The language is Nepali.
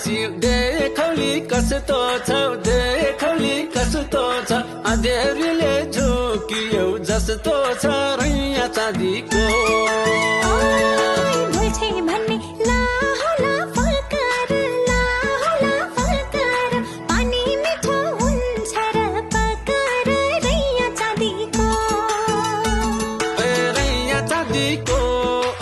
हाँसी देखौली कस्तो छ देखौली कस्तो छ अँधेरीले झुकियो जस्तो छ रैया चाँदीको